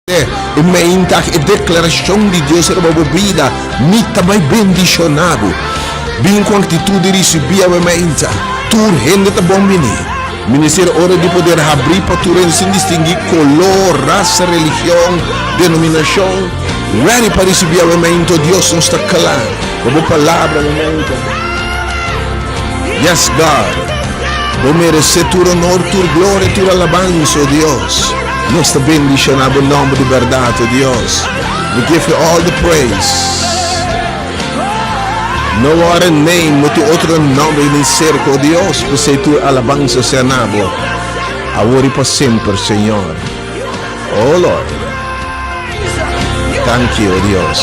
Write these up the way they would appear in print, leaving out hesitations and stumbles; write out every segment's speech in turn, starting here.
E meinta e deklarashon di Dios riba bo bida, Mi ta bai bendishoná bo. Bin ku aktitud di risibí awe meinta. Tur hende ta bon bini. Ministerio Ora di Poder habrí pa tur hende sin distinguí koló, rasa, religion, denominashon. Ready pa risibí awe meinta, Dios nos ta kla pa bo palabra awe meinta. Yes God. Bo meresé tur honor, tur gloria, tur alabansa, o Dios. Nos ta bendiciona bo nomber di berdad, o Dios. We give you all the praise. No other name, no tin otro nomber ni cerca, o Dios, p'esei tur alabansa sea na bo, awor i pa semper, Señor. Oh Lord. Thank you, o Dios,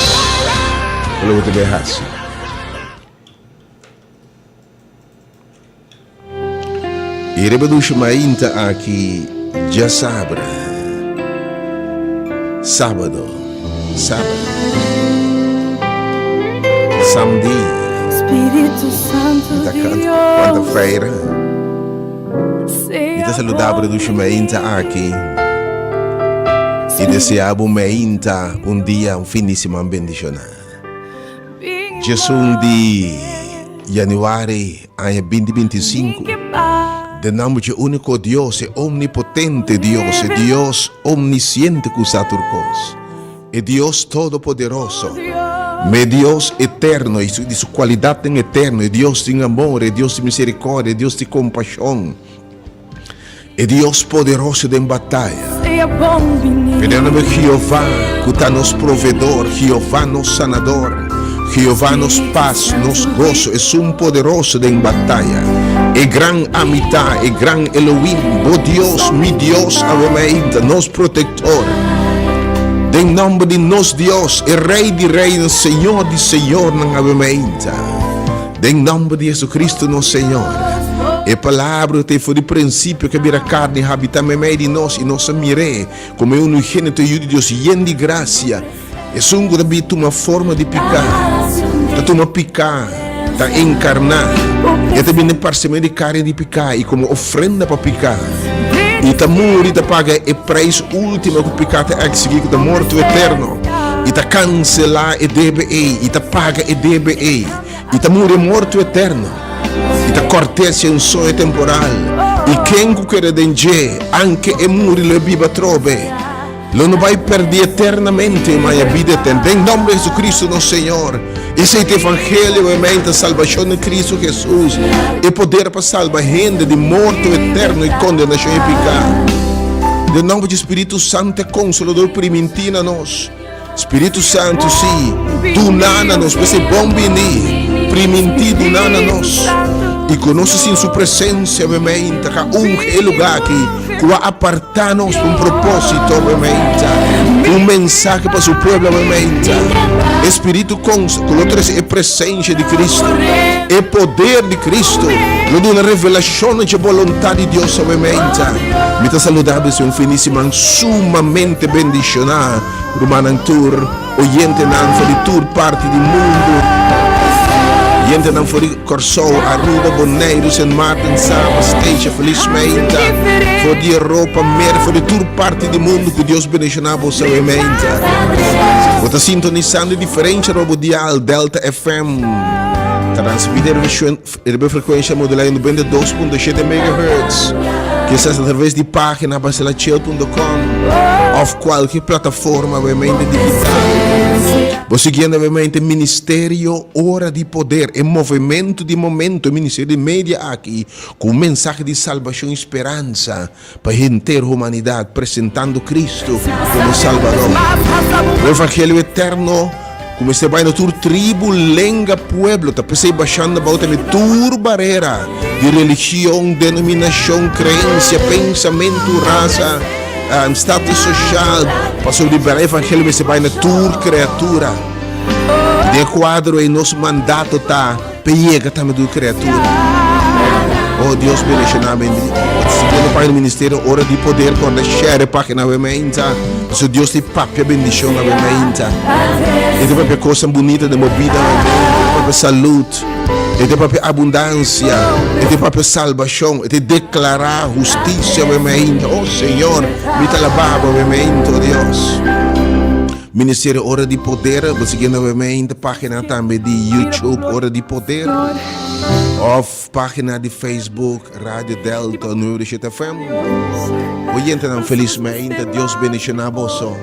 pa loke bo ta bay haci. I riba dushi mainta aki djasabra, sábado, sábado, samdi, Spiritu Santo mi ta di canta Dios, cuanta feira. Mi ta sea saluda bo dushi mainta aki i desea bo mainta un dia, un fin di siman bendiciona. Djesun di januari aña 2025, den nomber dje úniko Dios, e omnipotente Dios, e Dios omnisiente ku sa tur kos, e Dios todopoderoso, me Dios eterno i di su kualidatnan eterno, e Dios tin amor, e Dios di miserikòrdia, e Dios di kompashon. E Dios poderoso den bataya. Pidéndobe Jehová, ku ta nos Provedor, Jehová nos Sanador, Jehová nos pas, nos goso, Esun poderoso den bataya, e gran Amitá, e gran Elohim, bo Dios, mi Dios, awe mainta, nos Protektor. Den nòmber di nos Dios, e Rei di reinan, Señor di señornan, awe mainta. Den nòmber di Jesucristo nos Señor. E Palabra ku ta for di prinsipio ku a bira karni i habitá meimei di nos, i nos a mir'é komo e unigénito Yu di Dios yen di grasia, esun ku ta bin tuma forma di piká, ta tuma piká, ta enkarná, e ta bin den parsemen di karni di piká i komo ofrenda pa piká, i ta muri, ta paga e preis último ku piká ta eksigí, ku ta morto eterno, i ta kanselá e debe ei, i ta paga e debe ei. I ta muri morto eterno, i ta kòrt'é un soño temporal, i ken ku kere den dje, anke e muri lo e biba atrobe, lo no bai pèrdí eternamente, ma haña bida eterno. Den nòmber di Jesucristo nos Señor. Esei ta evangelio, obviamente, salbashon den Cristo Jesus, e poder pa salba hende di morto eterno i kondenashon i piká. Den nòmber di Spiritu Santo e Konsolador primintí na nos. Spiritu Santu, sí, duna na nos, p'esei bon bini, primintí duna na nos. I ku nos sin su presensia obviamente ka unge e lugá aki ku a apartá nos pa un propósito obviamente, un mensahe pa su pueblo obviamente. E Spiritu kons ku lo trese e presensia di Cristo, e poder di Cristo, lo duna revelashon dje boluntat di Dios obviamente. Mi ta saludá bo un fin di siman sumamente bendishoná. Rumannan tur, oyentenan for di tur parti di mundu, oyentenan for di Kòrsou, Aruba, Boneiru, Sint Maarten, Saba, Statia, Felis Meinta, for di Europa, Merka, for di tur parti di mundu, ku Dios bendishoná boso awe meinta. Bo ta sintonisando e diferensha riba bo dial Delta FM, transmite riba e frekuensha modulá di 92.7 megahertz, kisas atraves di página basilachel.com òf kualke plataforma obviamente digital. Bo siguiendo obviamente Ministerio Ora di Poder, e movementu di momento, e ministerio di media aki ku un mensahe di salbashon i speransa pa henter humanidat, presentando Cristo komo Salbador. Un evangelio eterno ku mester bai na tur tribu, lenga, pueblo. Ta p'esei bashando abou tambe tur barera di religion, denominashon, kreensia, pensamentu, rasa, status soshal, pasobra di bèrdat evangelio mester bai na tur kreatura. Den e kuadro ei nos mandato ta Pe yega tambe tur criatura. Oh Dios bendiciona mi. Siguiendo pagina ministerio Ora di Poder corda share e pagina awe meinta. Pasobra Dios ta papia bendicion awe meinta. E ta papia cosnan bunita den bo bida awe meinta. E ta papia salud. E ta papia abundansia, e ta papia salbashon, e ta deklará hustisia awe mainta. Oh Señor, mi ta alabá bo awe mainta, oh Dios. Ministerio Ora di Poder, bo siguiendo awe mainta página tambe di YouTube Ora di Poder of página di Facebook Radio Delta 97 FM. Oyentenan felis mainta, Dios bendishoná boso.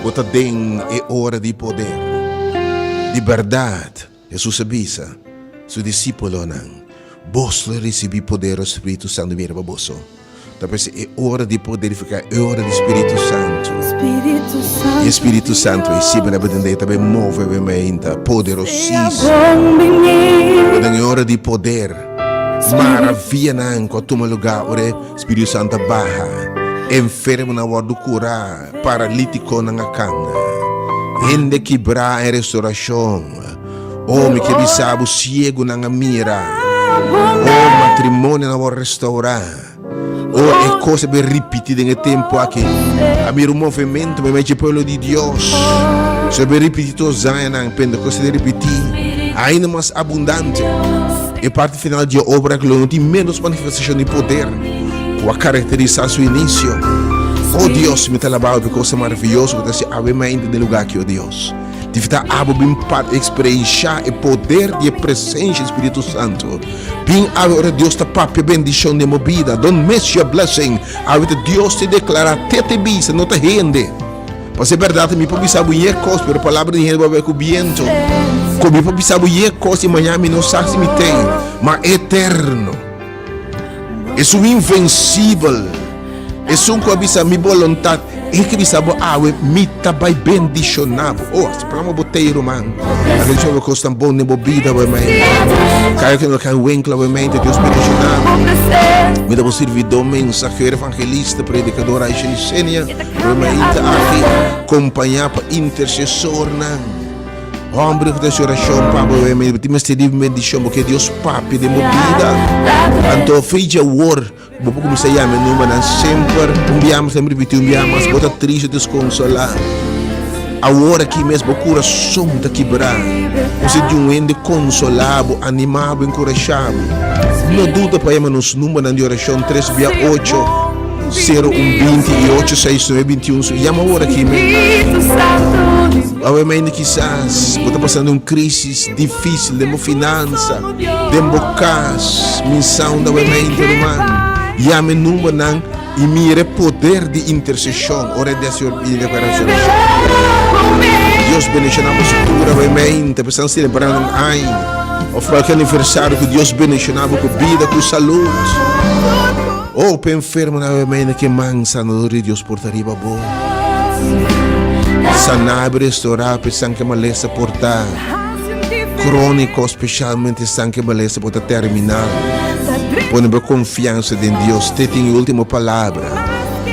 Bo ta den e ora di poder. Di bèrdat, Hesus a bisa su disípulonan, Bos lo risibí poder ora Spiritu Santu bini riba boso. Ta parse e ora di poder nifiká e ora di Spiritu Santu. I e Spiritu Santu ei siempre na betende ta bin move bin meinta poderosísimo. Bo den e ora di poder. Maravianan ku a tuma lugá ora e Spiritu Santu a baha. Enfermonan a wòrdu kurá. Paralítikonan a kanga. Hende kibrá en restorashon. Oh, mi ke bisa bo, siegunan a mira. Oh, matrimonionan a wòrdu restourá. Oh, e kos a bin ripití den e tempu aki. A mira un movementu meimei dje pueblo di Dios. So a bin ripití tur os añanan. Pentekoste ta ripití ainda mas abundante. E parti final di e obra aki lo no tin ménos manifestashon di poder ku a karakterisá su inisio. O Dios, mi ta alabá bo pa e kosnan maravioso ku ta hasi awe mainta den e lugá aki, o Dios. Divitá abo bin pa eksperenshá e poder di e presensia di Spiritu Santu. Bin awe ora Dios ta papia bendishon den bo bida. Don't miss your blessing. Awe ta Dios ta deklará, te ta bisa, no ta hende. Pasobra e bèrdat mi por bisa bo ñe kos, pero palabra di hende bo a bai ku bientu. Ku mi por bisa bo ñe kos i mañana mi no sa si mi ten, ma eterno. Esun invensibel, esun ku a bisa mi boluntat, e ke bisa bo awe, mi ta bai bendishoná bo. Oh, si plama bo tei, ruman. Atenshon bo kos tan bon den bo bida, bo hermano. Kaya ku no kai winkla, bo hermano, Dios bendishoná bo. Mi ta bo sirbidó, mensahero, evangelista, predikador, Aisha Licenia. Rumainta aki kompañá pa intersesornan. Hòmber ku ta hasi orashon pa bo, bo tin mester di bendishon, bo ke Dios papia den bo bida. Anto fecha awor bo por kuminsá yama e numbernan semper. Un bia mas, mi ripití un bia mas, bo ta triste, deskonsolá. Awor aki mes bo kurason ta kibrá. Bo mester di un hende konsolá bo, animá bo, enkurashá bo. No duda pa yama nos numbernan di orashon tres bia ocho. 0 1 20 i 8 6 9 21 so yama awor aki men. Awe men kisas bo ta pasando un crisis difícil den bo finansa, den bo kas, min sound awe men ruman. Yama e numbernan i mira e poder di intercession ora di hasi di declaracion. Dios bendiciona boso tur awe men, ta pensando celebrando un aña of cualkier aniversario ku Dios bendiciona bo ku bida, ku salud. Oh, p'e enfermonan awe mañana ke man sanador di Dios por ta riba bo. Saná i restorá p'e esnan ke malesa por ta króniko, spesialmente esnan ke malesa por ta terminal. Pone bo konfiansa den Dios, te tin e último palabra.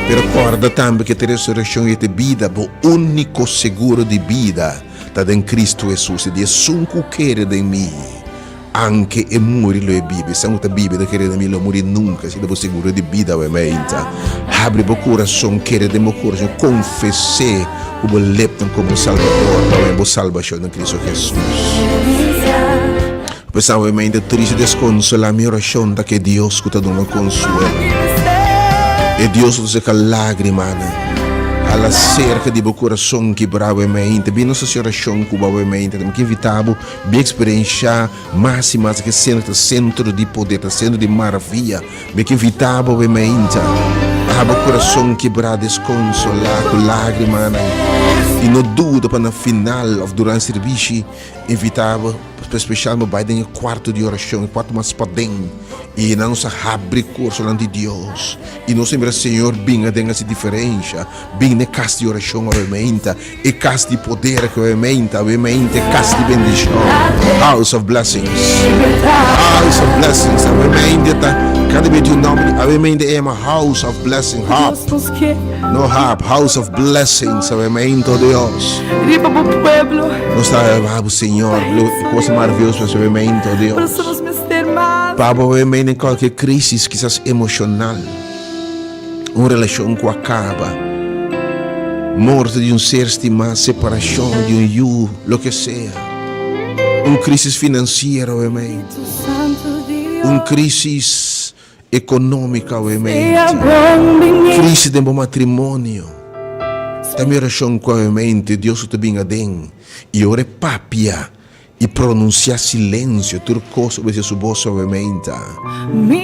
Pero kòrda tambe ke te resurekshon i te bida, bo úniko seguro di bida ta den Kristu Hesus. I di esun ku kere den mi. Anke e muri lo e biba, esnan ku ta biba i ta kere den mi lo muri nunka. Esei ta bo seguro di bida awe mainta. Habri bo kurason, kere den bo kurason, konfes'é ku bo lepnan komo Salbador pa wei bo salbashon den Kristu Hesus. Pues awe mainta triste deskonsolá, mi orashon ta ku e Dios ku ta duna konsuelo, e Dios ku ta seka lágrimanan, hala serka di bo kurason kibrá awe mainta. Bini nos hasi orashon ku bo awe mainta. Mi ke invitá bo. Mi eksperensha mas i mas ke sentro ta sentro di poder, ta sentro di maravia. Mi ke invitá bo awe mainta. Abo kurason kibrá, deskonsolá, ku lágrimanan, i no duda pa na final òf durante sirbishi invitá bo spesial bo bai den e kuarto di orashon, e kuarto mas paden, i nan nos a habri kursonan di Dios i nos a mira Señor bin aden hasi diferensha. Bin na e kas di orashon awe mainta. E kas di poder ku awe mainta, awe mainta e kas di bendishon. House of blessings. House of blessings. Awe mainta ta kada bes di un nomber di awe mainta e yama House of Blessing. Hub. No hub, House of Blessings. Awe mainta, oh Dios. Riba bo pueblo. Nos ta alabá bo, Señor. Lo cosa maravilloso awe mainta, oh Dios. Pa bo awe mainta en cualquier crisis, quizás emocional. Un relashon ku a kaba, morto di un ser stimá, separashon di un yu, loke sea. Un crisis financiero awe mente. Un crisis economico awe mente. Crisis den bo matrimonio. Ta mi oracion cu awe mente Dios ta bin aden y ora e papia y pronuncia silencio tur cos obedece su voz awe mente.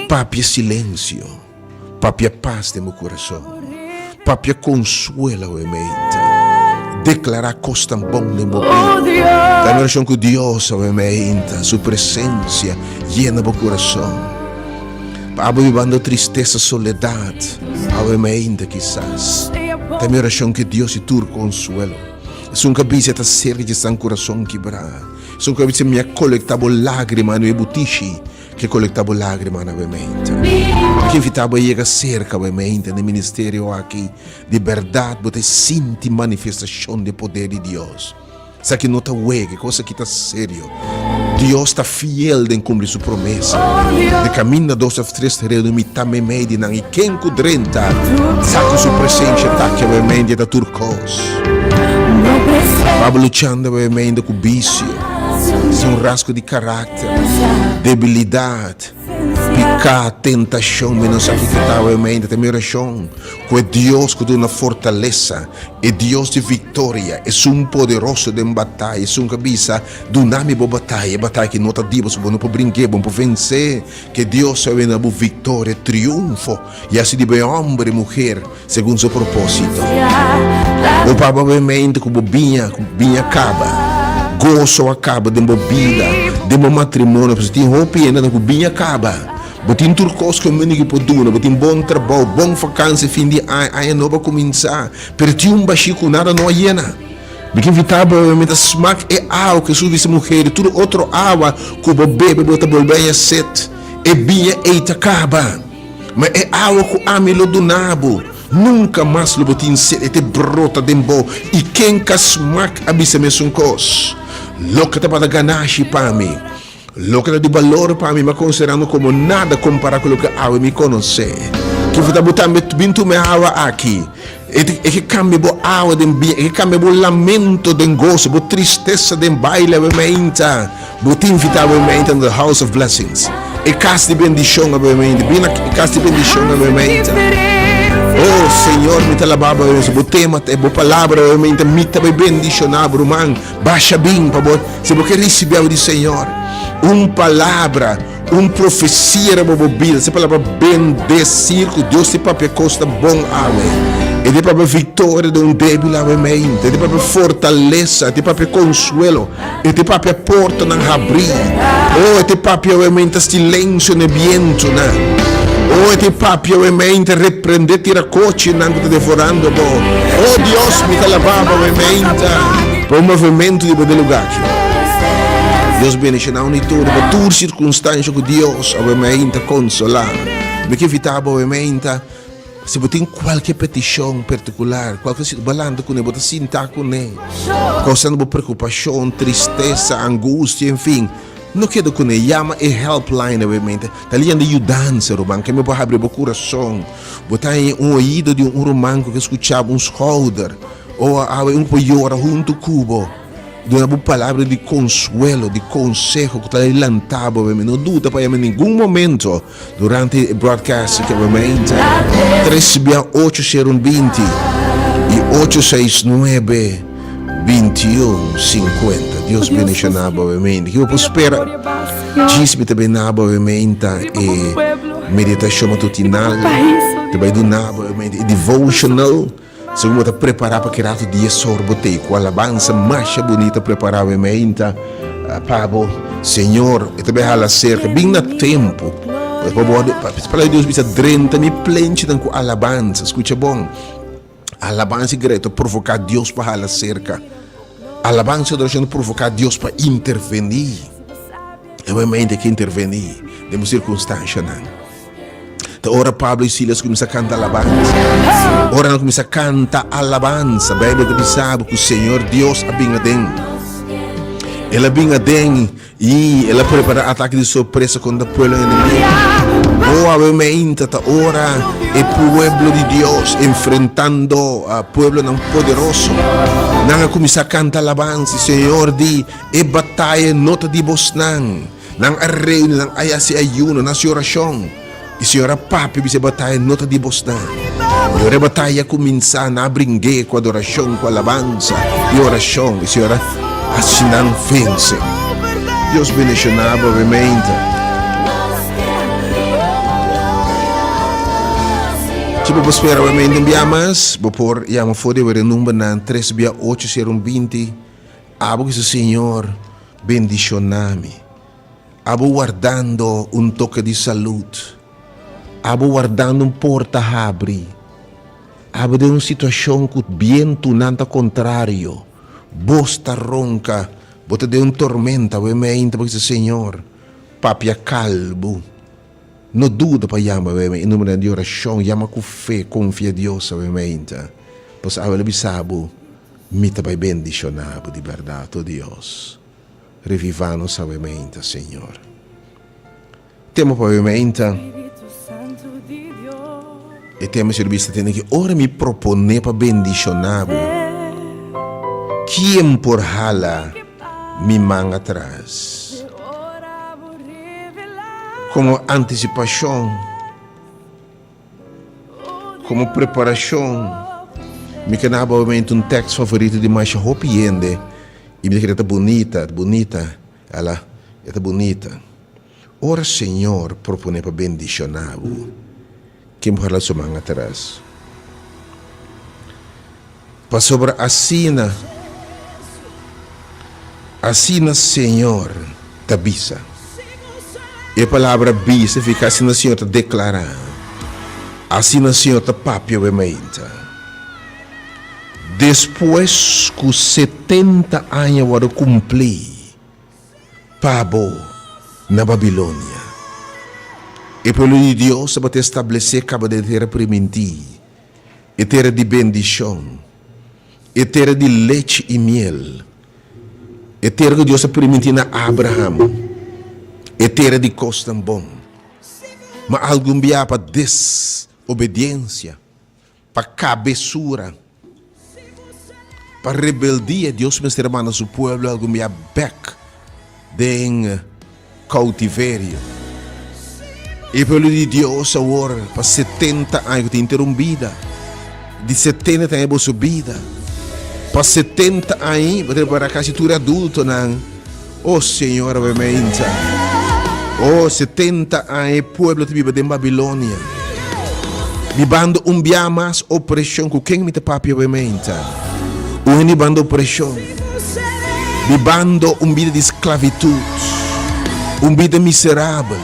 Papia silencio. Papia pas den bo kurason. Papia konsuelo awe meinta. Deklará kosnan bon den bo bida. Ta mi orashon ku Dios awe meinta, su presensia yena bo kurason. Pa abo bibando tristesa, soledat awe meinta kisas. Ta mi orashon ku Dios di tur konsuelo, esun ku a bisa e ta serka dje esnan kurason kibrá, esun ku a bisa mi a kolektá bo lágrima na mi butishi. Ke kolekta bo lágrimanan bo mente. Ke invitá bo a yega serka bo mente na e ministerio aki. Di bèrdat bo ta sinti manifestashon di e poder di Dios. Esaki no ta wega, e kos aki ta serio. Dios ta fiel den kumpli su promesa. De kaminda dos òf tres ta reuní, mi ta meimei di nan, i ken ku drenta sa ku su presensia ta aki bo mente, e ta tur kos. Pa bo luchando bo mente ku bisio, sin un rasgo di karakter. Debilidat, piká, tentashon, mi no sa kiko ta awe mente. Ta mi orashon ku e Dios ku duna fortalesa, e Dios di viktoria, esun poderoso den bataya, esun ku a bisa, Duna mi bo bataya, e bataya ki no ta di bo, so bo no por bring'é, bo no por vensé. Ke Dios a wena bo viktoria, triunfo, i hasi di bo e hòmber i muher segun su propósito. Bo paba bo e mente ku bo biña, ku biña kaba, goso a kaba den bo bida, den bo matrimonio, pasobra tin hopi hendenan ku biña kaba. Bo tin tur kos ku e mundu aki por duna, bo tin bon trabou, bon vakansi fin di aña, aña nobo a kuminsá, pero tin un bashí ku nada no a yena. Mi ke invitá bo mi ta smak e awa ku Hesus bisa muher i tur otro awa ku bo bebe bo ta bolbe haña set. E biña ei ta kaba. Ma e awa ku ami lo duna bo, nunka mas lo bo tin set, e ta brota den bo, i ken ka smak a bisa mesun kos. Loke tabata ganashi pa mi, loke ta di balor pa mi, mi a konsiderando komo nada kompará ku loke awe mi konosé. Kiko ta bo tambe bin tuma e awa aki? E ke kambia bo awa den biña, e ke kambia bo lamento den goso, bo tristesa den baile awe mainta. Bo ta invitá awe mainta na The House of Blessings, e kas di bendishon awe mainta. Bin na e kas di bendishon awe mainta. Oh Señor, mi ta alabá bo awe mainta. Bo tema ta, bo palabra awe mainta, mi ta bai bendishoná bo ruman. Basha bin pa bo, si bo ke risibí awe di Señor un palabra. Un profesia riba bo bida, se palabra bendecir cu Dios te papia cos ta bon awe. E te papia victoria den un debil awe mente. E te papia fortaleza, e te papia consuelo, e te papia portanan habri. Oh, e te papia awe mente silencio ne bientonan. Oh, e te papia awe mente reprende tiracochinan cu ta devorando bo. Oh Dios, mi ta alaba bo awe mente pa un movimento di bo den lugar aki. Dios bendiciona un y tur pa tur circunstancia cu Dios awe meinta consola. Mi ke invita bo awe meinta si bo tin cualkier peticion particular, cualkier situ bo lanta cune, bo ta sinta cune, causando bo preocupacion, tristeza, angustia, en fin, no keda cune, yama e helpline awe meinta. Ta liña di yudansa, ruman, ke mi por habri bo curason. Bo ta haña un oido di un ruman cu ke scucha bo, un schouder, o awe un por yora hunto cu bo. Duna bo palabra di konsuelo, di konseho ku ta lanta bo. No duda pa yama ningun momento durante e broadcast aki awe Tres bia ocho sero un binti i ocho seis nuebe bintiun sinkuenta. Dios bendishoná bo awe Ki bo por spera? Djis mi ta bin na bo awe e meditashon matutinal. Ta bai duna bo awe e devotional. Segun bo ta prepará pa ki ratu di e sorbo t'ei ku alabansa masha bunita prepará bo e meinta pa bo, Señor, e ta bai hala serka. Bin na tempu. Pa bo Palabra di Dios bisa, Drenta mi plenchinan ku alabansa. Skucha bon. Alabansa i gretu ta provoká Dios pa hala serka. Alabansa i adorashon ta provoká Dios pa intervení. E bo e meinta ke intervení den bo sirkunstanshanan. Ta ora Pablo i Silas kuminsá kanta alabansa. Ora nan kuminsá kanta alabansa, Beibel ta bisa bo ku Señor Dios a bin aden. El a bin aden i el a prepará atake di sorpresa kontra pueblo enemigo. O awe meinta ta ora e pueblo di Dios enfrentando pueblonan poderoso. Nan a kuminsá kanta alabansa i Señor di, E bataya no ta di bosnan. Nan a reuni, nan a hasi ayuno, nan a hasi orashon. I Señor a papia bisa e bataya no ta di bosnan. I ora e bataya a kuminsá, nan a bring'é ku adorashon, ku alabansa i orashon. I Señor a hasi nan vense. Dios bendishoná bo obviamente. Si bo por spera obviamente un bia mas, bo por yama for di e numbernan tres bia ocho sero un binti. Abo ku bisa Señor bendishoná mi. Abo wardando un toke di salud. Abo wardando un porta habri. Abo den un situacion cu bientunan ta contrario. Bos ta ronca. Bo ta den un tormenta. Bo e meinta bo bisa, Señor, papia calbu. No duda pa yama bo e numeronan di oracion. Yama cu fe. Confia Dios awe meinta. Pasobra awe lo bisa bo, Mi ta bay bendiciona bo di berdad, o Dios. Revivá nos awe meinta, Señor. Tema pa awe meinta, E tema si revista tene ki ora mi proponé pa bendishoná bo, kien por hala mi man atras? Komo antisipashon. Komo preparashon, mi ke na obviamente un tekst favorito di masha hopi hende i mi ta kere ta bunita, ta bunita, ala, e ta bunita. Ora Señor proponé pa bendishoná bo, ken por hala su man atras? Pasobra asina, asina Señor ta bisa. E palabra bisa significa asina Señor ta declara, asina Señor ta papia awe mainta. Despues cu setenta aña worde cumpli pa bo na Babilonia, e pueblo di Dios tabata establece caba den tera priminti. E tera di bendishon, e tera di lechi i miel, e tera ku Dios a primintí na Abraham, e tera di kosnan bon. Ma algun bia pa desobediensia, pa kabesura, pa rebeldia, Dios mester a manda su pueblo algun bia bèk den Cautiverio. E pueblo di Dios awor pa 70 aña ku ta henter un bida. Di 70 aña boso bida. Pa 70 aña bo ta para kasi tur adultonan. Oh Señor awe meinta. Oh 70 aña e pueblo ta biba den Babilonia. Bibando un bia mas opreshon ku ken mi ta papia awe meinta. Un hende bibando opreshon. Bibando un bida di sklavitud, un bida miserabel,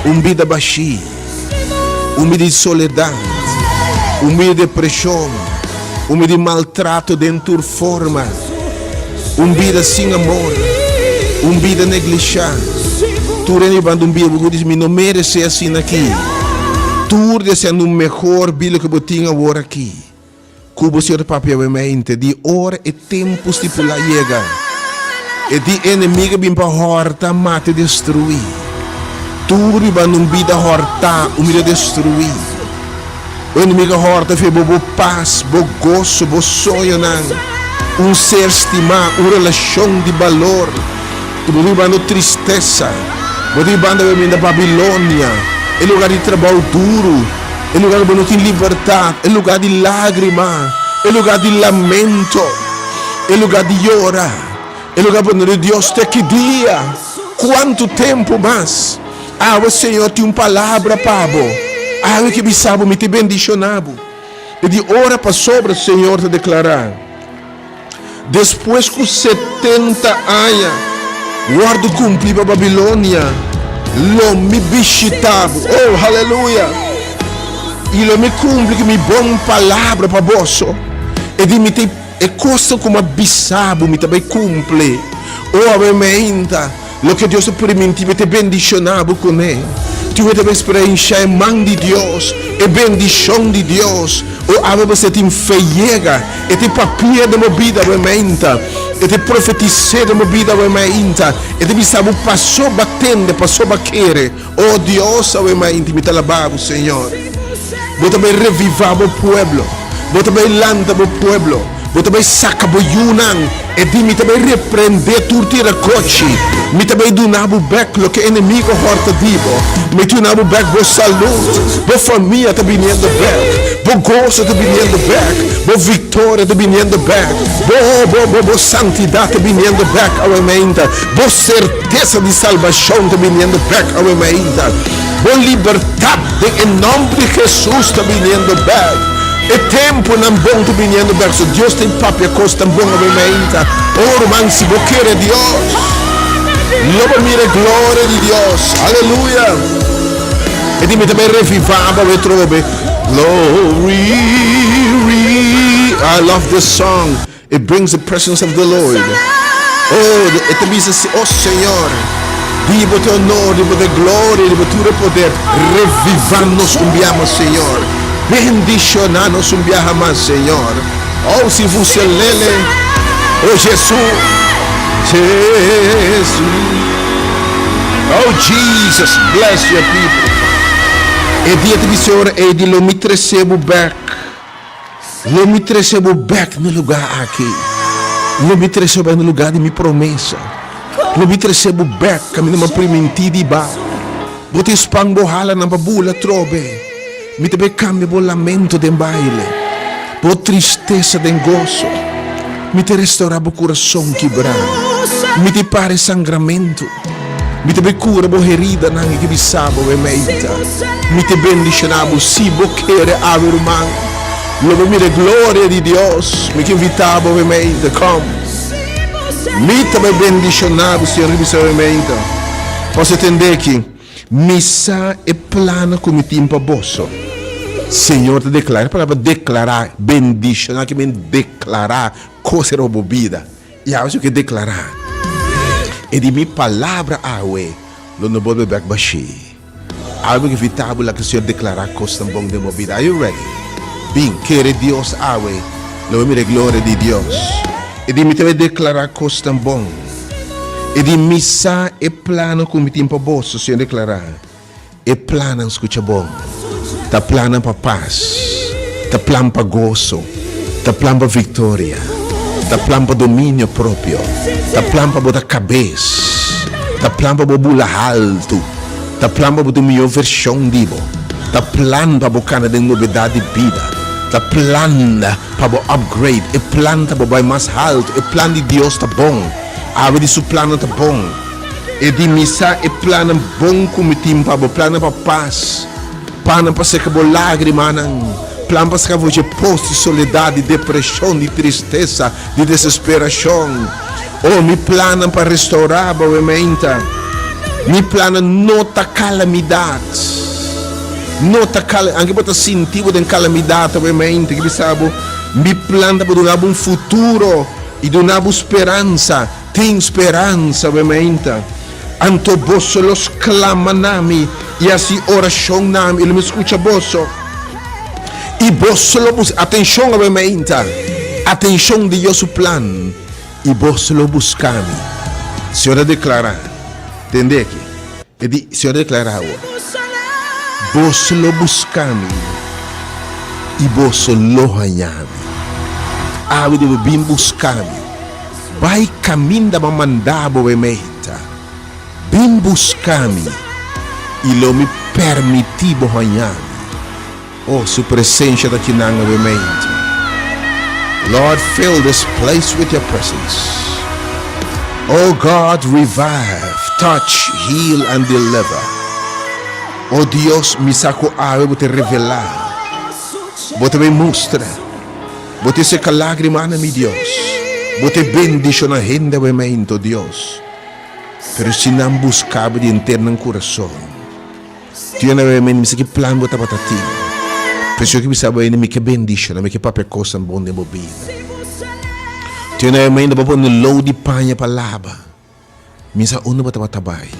un bida bashí, un bida di soledat, un bida di depreshon, un bida di maltrato den tur forma, un bida sin amor, un bida neglishá. Tur hende bibando un bida ku bo dici mi no meresé asina aki. Tur deseando un mehor bida ku bo tin awor aki. Ku bo Señor ta papia awe mente di ora e tempu stipulá yega. E di enemigo bin pa hòrta, mata i destruí. Tur riba un bida hòrtá, un bida destruí. O enemigo a hòrta for bo bo pas, bo goso, bo soñonan, un ser stimá, un relashon di balor. I bo ta ribando tristesa. Bo ta ribando awe mente Babilonia, e lugar di trabou duru. E lugar ku bo no tin libertat, e lugar di lágrima, e lugar di lamento, e lugar di yora, e lugar bo no di Dios te ki dia, kuantu tempu mas? Awe Señor tin un palabra pa bo, awe ke bisa bo mi ta bendishoná bo. E di ora pasobra Señor ta deklará. Despues ku 70 aña wòrdu kumplí pa Babilonia, lo mi bishitá bo. Oh, haleluya! I lo mi kumpli ku mi bon palabra pa boso. E di mi ta e kosnan ku mi a bisa bo, mi ta bai kumpli. Oh, awe meinta, Loke Dios a primintí bo, e ta bendishoná bo kuné. Tin bo ta bai eksperenshá e man di Dios, e bendishon di Dios. O abo bo tin fe yega, e tin papia den bo bida bo menta. E ta profetis'é den bo bida awe mainta. E ta bisa bo paso ba tende, paso ba kere. O Dios, awe mainta mi ta alabá bo, Señor. Bo ta bai revivá bo pueblo. Bo ta bai lanta bo pueblo. Bo ta bai saka bo yunan. E di, Mi ta bai reprendé tur tirakochi. Mi ta bai duna bo bèk loke enemigo hòrta di bo. Mi ta duna bo bèk bo salud. Bo famia ta biniendo bèk. Bo goso ta biniendo bèk. Bo viktoria ta biniendo bèk. Bo, bo, bo, bo santidat ta biniendo bèk awe mainta. Bo sertesa di salbashon ta biniendo bèk awe mainta. Bo libertat den e nòmber di Hesus ta biniendo bèk. E tempunan bon ta biniendo bèk. So Dios ta papia kosnan bon awe mainta. Oh ruman, si bo kere Dios, lo bo mira e gloria di Dios. Aleluya! E di mi ta bai revivá bo awe trobe. Glory, I love this song. It brings the presence of the Lord. Oh, e ta bisa si, oh Señor, di bo te honor, di bo te gloria, di bo tur e poder. Reviva nos un biaha mas, Señor. Bendiciona nos un biaha mas, Señor. Oh, si fuselele. Oh, Jesus. Jesus. Oh, Jesus, bless your people. E dia ta bisa ora ei di lo mi trece bo bek. Lo mi trece bo bek na lugá aki. Lo mi trece bo bek na lugá di mi promesa. Lo mi trece bo bek kaminda mi a primintí di ba. Bo ta span bo halanan pa bula atrobe. Mi ta bai kambia bo lamento den baile, bo tristesa den goso. Mi ta restaurá bo kurason kibrá. Mi ta para e sangramentu. Mi ta bai kura bo heridanan i ke bisa bo e meita. Mi ta bendishoná bo si bo kere awe ruman. Lo bo mira e gloria di Dios. Mi ke invitá bo e meita, kom. Mi ta bai bendishoná bo, Señor ta bisa bo e meita. Pasobra tende aki, mi sa e plannan ku mi tin pa boso. Señor ta deklará, e palabra deklará, bendishoná ke men deklará kos riba bo bida. I awe su ke deklará, E di mi palabra awe lo no bolbe bek bashí. Awe mi ke invitá bo laga Señor deklará kosnan bon den bo bida. Are you ready? Bin, kere Dios awe, lo bo mira e gloria di Dios. E di mi ta bai deklará kosnan bon. E di mi sa e plannan ku mi tin pa boso, Señor deklará. E plannan, skucha bon, ta plannan pa pas, ta plan pa goso, ta plan pa viktoria, ta plan pa dominio propio, ta plan pa bo ta kabes, ta plan pa bo bula haltu, ta plan pa bo ta un mihó vershon di bo, ta plan pa bo kana den nobedat di bida, ta plan pa bo upgrade, e plan ta bo bai mas haltu, e plan di Dios ta bon, awe di su plannan ta bon. E di mi sa e plannan bon ku mi tin pa bo, plannan pa pas, plannan pa seka bo lágrimanan, plan pa saka bo dje pos di soledat, di depreshon, di tristesa, di desesperashon. O, mi plannan pa restourá bo e meinta. Mi plannan no ta kalamidat. No ta kal, anke bo ta sinti bo den kalamidat awe meinta, ke bisa bo, mi plan ta pa duna bo un futuro i duna bo speransa. Tin speransa, we meinta. Anto boso lo sklama na mi i hasi orashon na mi, i lo mi skucha boso. I boso lo bus, atenshon awe meinta, atenshon di Dios su plan, i boso lo buska mi. Señor a deklará, tende aki, e di, Señor a deklará awor, Boso lo buska mi i boso lo haña mi. Awe debe bin buska mi. Bai kaminda bo a manda bo e meta. Bin buska mi, i lo mi permití bo haña mi. Oh, su presencia ta kinan awe meinti. Lord, fill this place with your presence. Oh God, revive, touch, heal and deliver. Oh Dios, mi sa ku awe bo ta revelá, bo ta bay mustra. Bo te seka lágrimanan, mi Dios. Bo te bendishoná hende awe meinto, Dios. Pero si nan buska bo di henter nan kurason, Dios awe meinto, mi sa ki plan bo tabata tin. Pero si yo ke bisa bo hende, mi ke bendishoná, mi ke papia kosnan bon den bo bida. Dios awe meinto, bo a pone lou di paña pa laba. Mi sa unda bo tabata bai.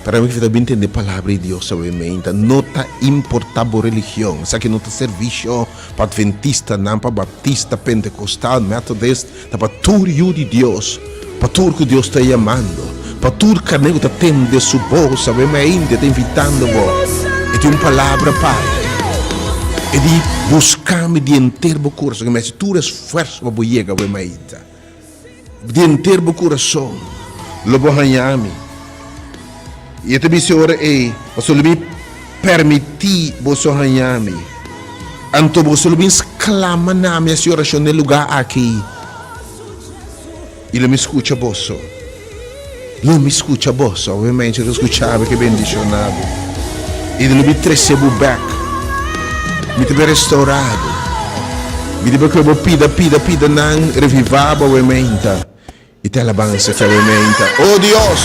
Para mi ta bin tende palabra di Dios awe meinta. No ta importa bo religion. Esaki no ta servisio pa adventistanan, pa baptista, pentecostal, methodist. Ta pa tur yu di Dios, pa tur ku Dios ta yamando, pa tur karné ku ta tende su bos awe meinta e ta invitando bo. E tin un palabra pa bo. E di, Buska mi di henter bo kurason. E mester tur esfuerso pa bo yega awe meinta. Di henter bo kurason lo bo haña mi. I e ta bisa e ora ei, Pasobra lo mi permití boso haña mi, anto boso lo bin sklama na mi hasi orashon den e lugá aki, i lo mi skucha boso. Lo mi skucha boso. Awe mensha ta skucha bo ke bendishoná bo. I lo mi trese bo bèk. Mi ta bin restourá bo. Mi ta bin kohe bo pida, pida, pidanan, revivá bo awe meinta. I te alabansa ki awe meinta. O Dios!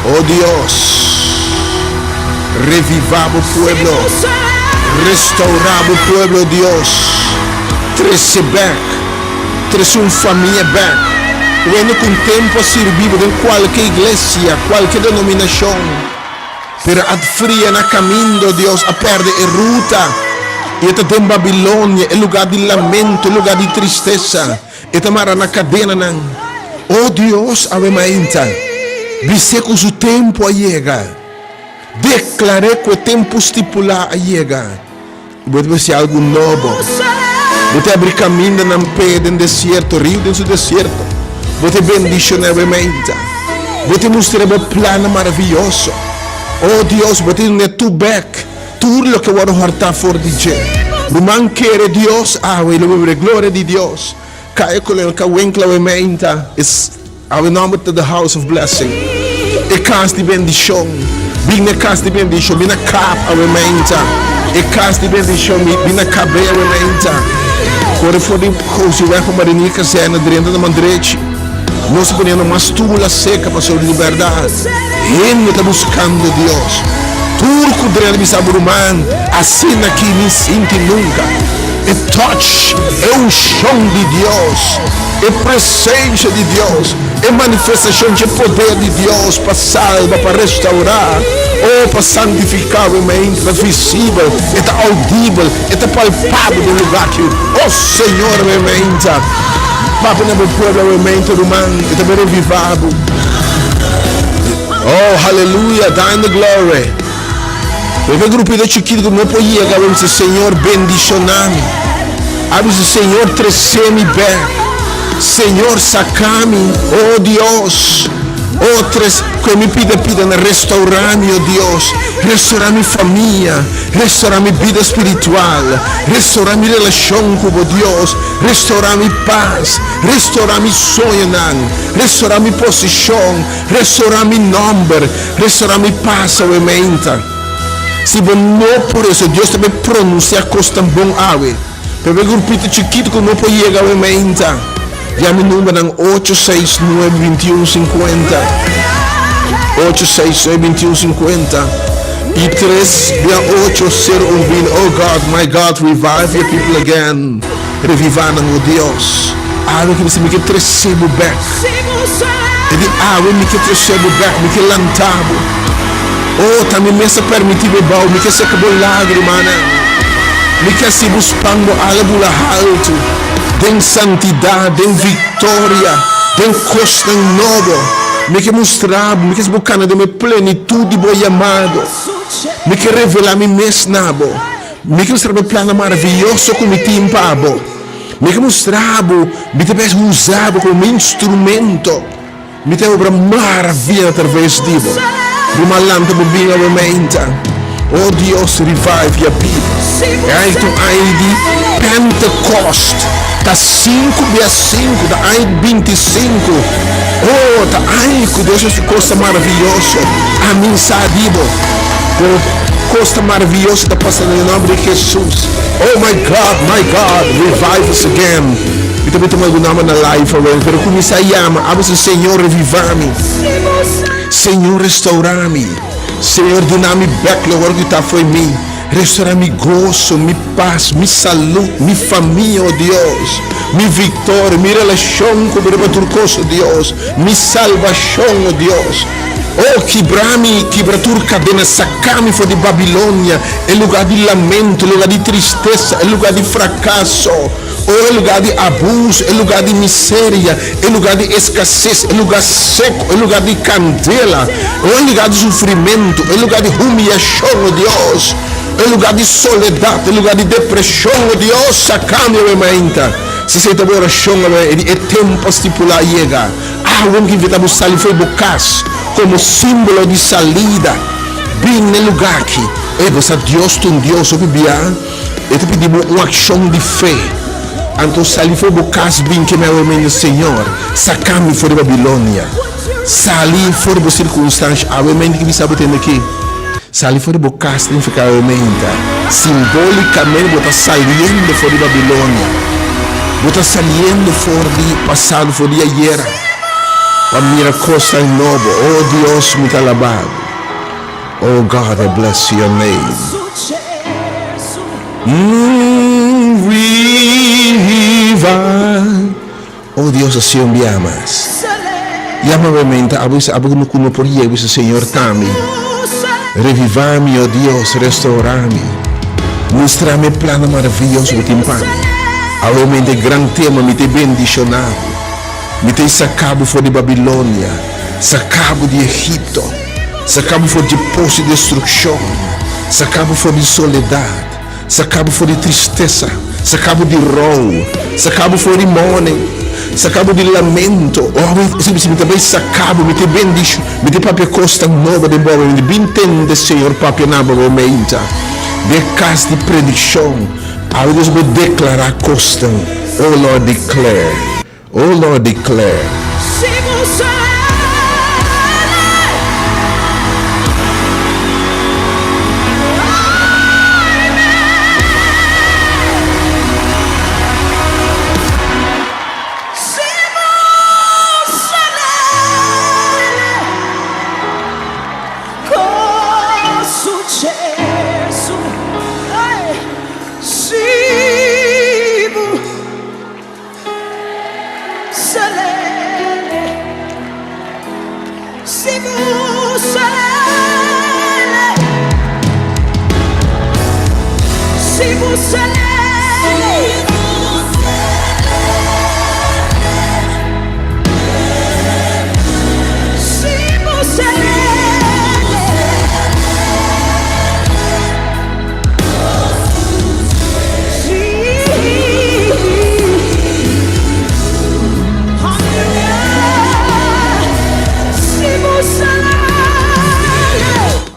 O Dios! Revivá bo pueblo. Restourá bo pueblo, Dios. Trese bèk. Trese un famia bèk. Wende ku un tempu a sirbi bo den kualke iglesia, kualke denominashon. Pero a fria na kaminda, o Dios, a pèrdè e ruta. I e ta den Babilonia, e lugá di lamento, e lugá di tristesa. E ta mara na kadenanan. O Dios, awe mainta, bis'é ku su tempu a yega. Deklar'é ku e tempu stipulá a yega. I bo ta hasi algu nobo. Bo ta abri kamindanan p'e den desierto, riu den su desierto. Bo ta bendishoná bo meinta. Bo ta mustra bo plannan maravioso. O Dios, bo ta duna tur bèk tur loke a wòrdu hòrtá for di dje. Ruman kere Dios awe i lo bo mira e gloria di Dios. Kaya Kolonel Kawinkla awe meinta. Awe nomber ta The House of Blessing, e kas di bendishon. Bin na e kas di bendishon, bin na kap awe meinta. E kas di bendishon, bin na KB awe meinta. Kore for di Gosiweg pa Marinier Kazerne drenta na man drechi. Nos ta poniendo mas tula seka pasobra di bèrdat hende ta buskando Dios. Tur ku drenta bisa bo ruman, asina ki mi sinti nunka. E touch, e unshon di Dios, e presencia di Dios, e manifestacion dje poder di Dios pa salba, pa restaurá, o pa santificá bo mente, ta visibel, e ta audibel, e ta palpabel den lugar aki. O Señor, awe meinta, papia na bo pueblo awe meinta, ruman, e ta bay revivá bo. Oh, hallelujah, thine the glory. Pero e grupito chikito ku no por yega a bisa, Señor, bendishoná mi. A bisa, Señor, trese mi bèk. Señor, saka mi. Oh Dios, oh tres, ku mi pida pida na restaurá mi, oh Dios. Restaurá mi famia, restaurá mi bida spiritual, restaurá mi relashon ku bo, Dios. Restaurá mi pas, restaurá mi soñonan, restaurá mi posishon, restaurá mi nòmber. Restaurá mi pas awe meinta. Si bo no por eso, Dios ta bay pronuncia cosnan bon awe. Pero e grupito chikito cu no por yega awe meinta, yama e numbernan ocho seis nuebe bintiun sinkuenta, ocho seis nuebe bintiun sinkuenta, y tres bia ocho sero un bin. Oh God, my God, revive your people again. Reviva nan, oh Dios. Awe ke bisa mi ke trese bo bek. E di awe mi ke trese bo bek, mi ke lanta bo. Oh, ta mi mes a permiti bo bou, mi ke seka bo lagrimanan. Mi ke hasi bo span bo ala bula haltu den santidat, den viktoria, den kosnan nobo. Mi ke mustra bo, mi ke hasi bo kana den e plenitut di bo yamado. Mi ke revela mi mes na bo. Mi ke mustra bo e plannan maravioso ku mi tin pa bo. Mi ke mustra bo, mi ta bes usa bo komo mi instrumento. Mi ta obra maravia atraves di bo. Ruman lanta bo bin awe meinta. Oh Dios, revive ya people. E aña ta un aña di Pentecost. Ta sinku bia sinku, ta aña 25. Oh, ta aña ku Dios hasi kosa maravioso. Ami sa di bo. Pero kos ta maravioso ta pasa den e nomber di Jesus. Oh my God, my God, revive us again. Mi ta bin tuma algun nomber na live awe, pero kuminsá yama, abo si Señor reviva mi. Señor restaura mi. Señor duna mi bek lo wor ku ta fo'i mi. Restorá mi goso, mi pas, mi salú, mi famia, o Dios, mi viktoria, mi relashon ku Bo riba tur kos, o Dios, mi salbashon, o Dios. O, kibra mi, kibra tur kadena, saka mi for di Babilonia, e lugá di lamento, e lugá di tristesa, e lugá di frakaso, o e lugá di abuso, e lugá di miseria, e lugá di eskases, e lugá seko, e lugá di kandela, o e lugá di sufrimentu, e lugá di humiashon, o Dios, e lugá di soledat, e lugá di depreshon, o Dios, saka mi awe mainta. Si esei ta bo orashon awe, e di e tempu stipulá a yega. Awe mi ke invitá bo sali fo'i bo kas komo símbolo di salida. Bin na e lugá aki. Ey, bo sa Dios ta un Dios hopi bia. E ta pidi bo un akshon di fe. Anto sali for bo kas bin keme awe mende, Señor, saka mi for di Babilonia. Sali for di bo sirkunstansha awe mende ki bisa bo tende aki. Sali for di bo kas ta nifiká awe mende. Simbolikamente bo ta saliendo for di Babilonia. Bo ta saliendo for di pasado, for di ayera, pa mira kosnan nobo. Oh Dios, mi ta alabá bo. Oh God I bless your name mm Viva Oh Dios a si un bia mas Yama bo mente abo bisa abo ku no por yega bisa Señor tami Reviva mi oh Dios restaura mi Mustra mi e plannan maraviyoso ku tin pa mi Awe mente gran tema mi ta bendiciona bo Mi ta saka bo for di Babilonia Saka bo di Egipto. Saka bo for dje pos di destrukshon, saka bo for di soledat, saka bo for di tristesa, saka bo di rou, saka bo for di mourning, saka bo di lamento. Oh, mi, si, si mi ta bai saka bo, mi ta bendishon, mi ta papia kosnan nobo den bo awe, mi ta bin tende Señor papia na bo awe meinta den e kas di predikshon. Awe Dios bo deklará kosnan. Oh Lord, declare. Oh Lord declare.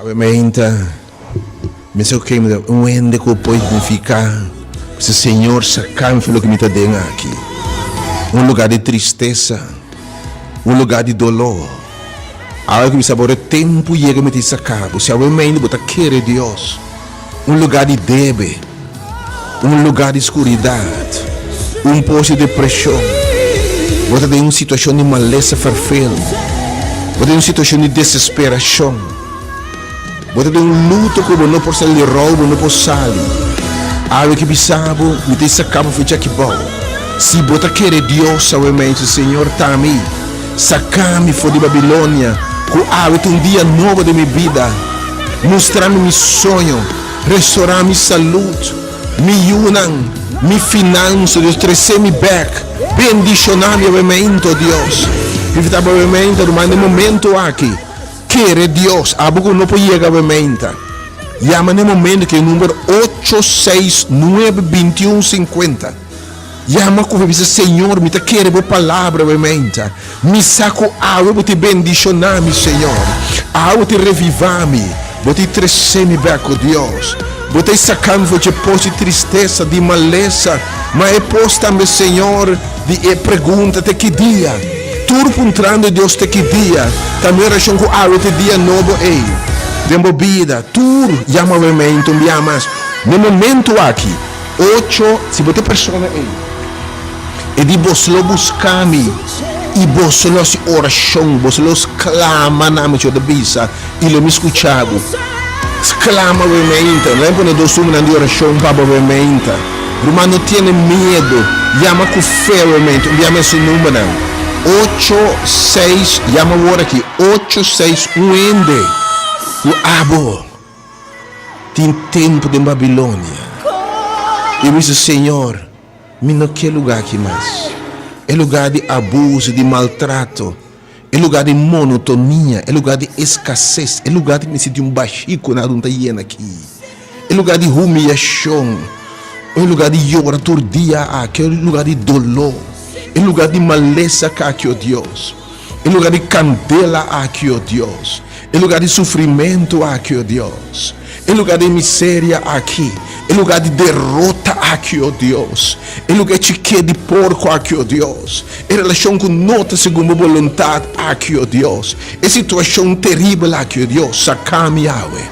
Awe meinta mi sa oke mi ta un hende ku por identifiká ku Señor saka mi for loke mi ta den aki. Un lugá di tristesa, un lugá di doló. Awe ku mi sa por e tempu yega mi tin saka bo. Si awe meinta bo ta kere Dios. Un lugá di debe, un lugá di skuridat, un pos di depreshon. Bo ta den un situashon di malesa ferfel. Bo ta den un situashon di desesperashon. Bo ta den un luto ku bo no por sali di rou, bo no por sali. Awe ki bisa bo, mi ta saka bo fecha aki bou. Si bo ta kere Dios awe mei, Señor, ta mi. Saka mi for di Babilonia, ku awe ta un dia nobo den mi bida. Mustra mi mi soño, restorá mi salud, mi yunan, mi finansa, Dios, trese mi bek, bendishoná mi awe-mento, Dios. Mi ta awe-mento, ruman, den momento aki, kere Dios, abo ku no por yega awe-menta, yama den momento ku e number ocho seis nuebe bintiun sinkuenta. Yama ku bo bisa, Señor, mi ta kere bo palabra awe mainta. Mi sa ku awe bo ta bendishoná mi, Señor. Awe bo ta revivá mi. Bo ta trese mi bèk, o Dios. Bo ta saka mi for dje pos di tristesa, di malesa, ma e pos tambe, Señor, di e pregunta te ki dia. Tur puntrando Dios te ki dia. Ta mi orashon ku awe ta e dia nobo ei den bo bida. Tur yama awe mainta un bia mas. Na e momentu aki. Ocho, si bo ta e persona ei, e di boso lo buska mi, i boso lo hasi orashon, boso lo sklama na mi, Señor ta bisa, i lo mi skucha bo. Sklama awe meinta. Laga mi pone dos numbernan di orashon pa bo awe meinta. Ruman no tiene miedu. Yama ku fe awe meinta. Un bia mes e numbernan. Ocho seis, yama awor aki, ocho seis un hende ku abo tin tempu den Babilonia. I bisa, Señor, mi no ke luga aki mas. E luga di abuso, di maltrato. E lugar di monotonia, e lugar di escases, e lugar di mi sinti un bashi cu nada no ta yena aki, e lugar di humiyacion, e lugar di yora tur dia aki, e lugar di dolor, e lugar di malesa aki, oh Dios, e lugar di candela aki, oh Dios, e lugar di sufrimento aki, oh Dios. E lugar di miseria aki, e lugar di derota aki, o Dios, e lugar chiké di porko aki, o Dios, e relashon ku no ta segun bo boluntat aki, o Dios, e situashon teribel aki, o Dios, saka mi awe.